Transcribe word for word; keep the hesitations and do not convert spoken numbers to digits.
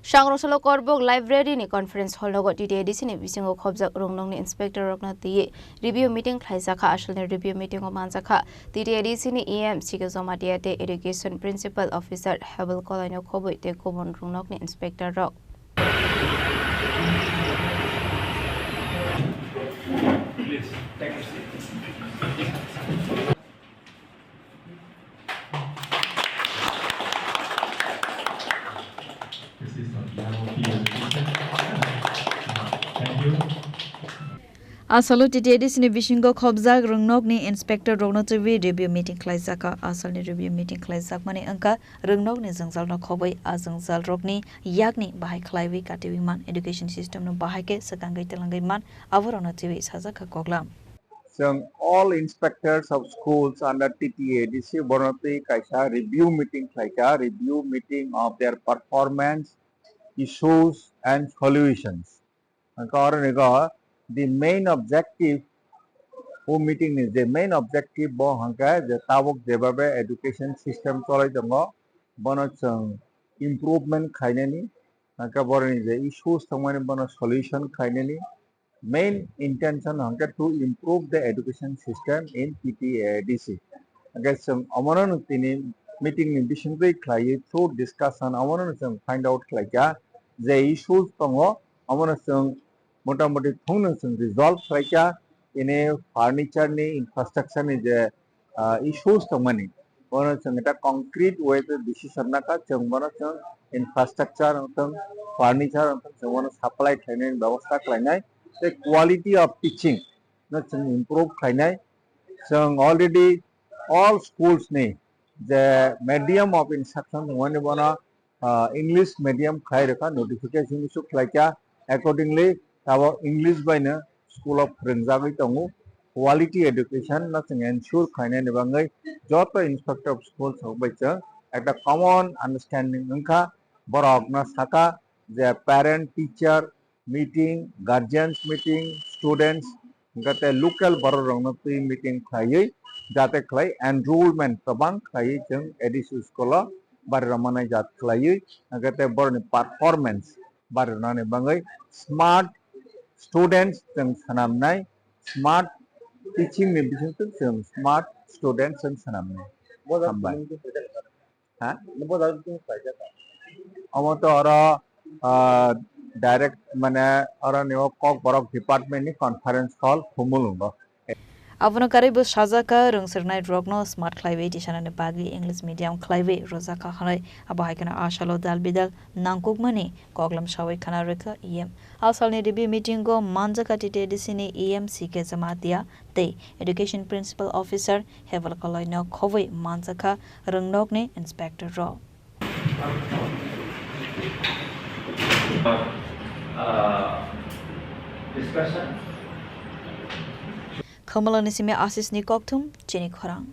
Sangrong salo Korbok Library ni conference hall nogo T T A D C ni bisingo khobjak rwngnokni inspector rokno twiwi review meeting khlaijakha. Asalni review meeting o manjakha T T A D C ni E M C K Jamatia tei Education Principal Officer Hebel Kolai no khobwi tei kubun rwngnokni inspector rok. Asalo T T A D C ni bisingo khobjak rwngnokni inspector rokno twiwi review meeting khlaijakha. Asalni review meeting khlaijakmani wngkha rwngnokni jwngjalno khobwi a jwngjalrokni yakni bahai khlaiwi katiwi man, education system no bahai khe swkangwi twlangwi man, aborokno twiwi sajakha koklam. Chwng all inspectors of schools under T T A D C bono twi kaisa review meeting khlaikha, review meeting of their performance, issues and solutions. Hwnkhe oro nigo the main objective, o meeting ni je main objective bo hwnkhe je tabuk jebabe education system cholai tongo, bono chwng improvement khainani, hwnkhe boroni je issues tongmani bono solution khainani, main intention hwnkhe to improve the education system in T T A D C. Hwnkhe chwng omono no tini meeting ni bisingtwi khlaiwi through discussion omono no chwng find out khlaikha je issues tongo, omono chwng motamoti thungno chwng resolve khlaikha. Ini furniture ni infrastructure ni je ah, issues tongmani, bono chwng ta concrete way tei decision nakha, chwng bono chwng infrastructure wngthung, furniture wngthung, chwng bono supply khlainai bebosta khlainai, tei quality of teaching no chwng improve khlainai. Chwng already all schools ni je medium of instruction tongmani bono ah, English medium khlai rwkha, notification issue khlaikha. Accordingly, tabok English baino school o phwrwngjagwi tongo. Quality education no chwng ensure khlainani bagwi joto inspector of schools rok bai chwng ekta common understanding wngkha. Borok no sakha je parent, teacher, meeting, guardians meeting, students, hwnkhe tei local borok rokno twi meeting khlaiwi jate khlai enrollment kwbang khlaiwi chwng A D C school o bari rwmani jat khlaiwi, hwnkhe tei borokni performance bari rwnani bagwi smart students chwng swnamnai, smart teaching ni bisingtwi chwng smart students chwng swnamnai. Hambai. Ha? Omo to oro, ah, direct mane oro ni o Kokborok department ni conference hall Khumulwngo. Abono karwibo sajak kha, rwngsirnai rokno smart khlaiwi tisanani bagwi English medium khlaiwi rwjak kha hwnwi. Abo hai kheno a salo dal bidal nangkukmani koklam sawi khna rwkha E M. A salni review meeting o manjak kha T T A D C ni E M C K Jamatia tei Education Principal Officer Hebel Koloi no khobwi manjak kha rwngnokni inspector rok. Khamalani simi Ashish ni kokthum chini khorang.